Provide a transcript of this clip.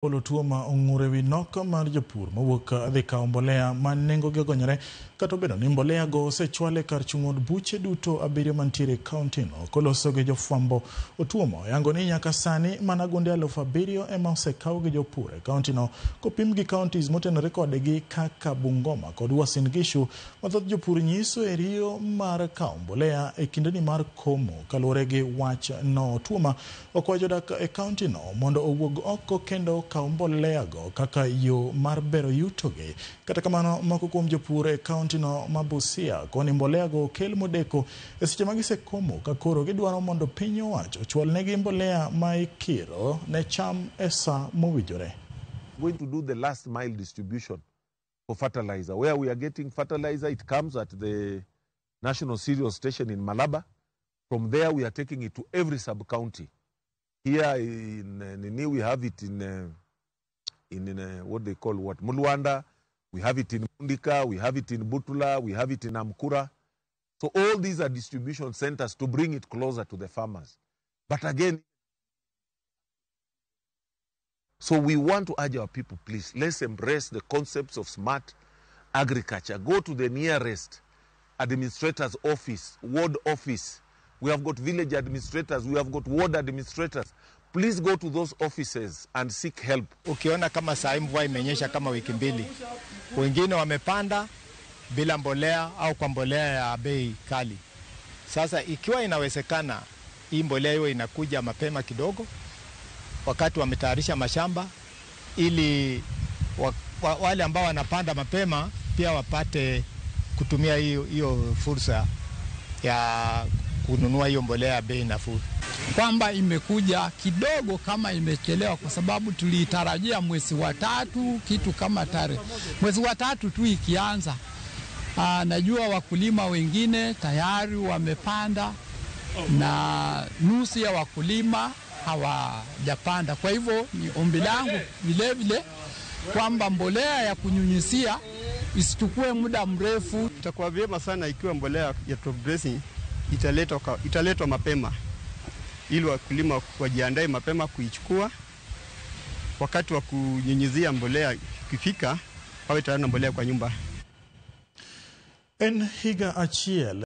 Olo tuo ma ong'ur ewi nok mar jopur mawuok dhi kawo mbolea ma nengogi ogonyore kata obedo ni mbolea go osechwal e kar chung' od buche duto abiriyo mantiere e kaunti no. Koloso gi jofwambo, Otuoma oyango ni nyaka sani mana gunde 7,000 ema osekaw gi jopur e kaunti no kopim gi counties motenore kodgi kaka Bungoma kod Uasin Gishu ma thoth jopur nyiso e riyo mar kawo mbolea e kindeni mar komo. Kaluwore gi wach no, Otuoma okwayo jodak e kaunti no mondo owuog oko kendo kaw mbolea go kaka yo mar bero yutogi. Kata kamano, moko kuom jopur e kaunti no ma Busia koni mbolea go okel modeko e seche ma gisekomo ka koro gidwaro mondo piny owacho ochwal negi mbolea ma ikiro ne cham e sa mowinjore. Going to do the last mile distribution for fertilizer. Where we are getting fertilizer, it comes at the National Cereal Station in Malaba. From there, we are taking it to every sub-county. Here in Nini, we have it in what they call what Mulwanda. We have it in Mundika, we have it in Butula, we have it in Amkura. So all these are distribution centers to bring it closer to the farmers. But again, so we want to urge our people, please, let's embrace the concepts of smart agriculture. Go to the nearest administrator's office, ward office. We have got village administrators, we have got ward administrators. Please go to those offices and seek help. Ukiona kama saa mvua imenyesha kama wiki mbili, wengine wamepanda bila mbolea au kwa mbolea ya bei kali. Sasa ikiwa inawezekana hii mbolea iwe inakuja mapema kidogo, wakati wametayarisha mashamba, ili wale ambao wanapanda mapema pia wapate kutumia hiyo fursa ya kununua hiyo mbolea ya bei nafuu. Kwamba imekuja kidogo kama imechelewa, kwa sababu tulitarajia mwezi wa tatu, kitu kama tarehe mwezi wa tatu tu ikianza. Najua wakulima wengine tayari wamepanda na nusu ya wakulima hawajapanda. Kwa hivyo ni ombi langu vile vile kwamba mbolea ya kunyunyizia isichukue muda mrefu. Itakuwa vyema sana ikiwa mbolea ya top dressing italetwa mapema ili wakulima wajiandae mapema kuichukua. Wakati wa kunyunyizia mbolea ikifika, wawe tayari na mbolea kwa nyumba. En higa achiel.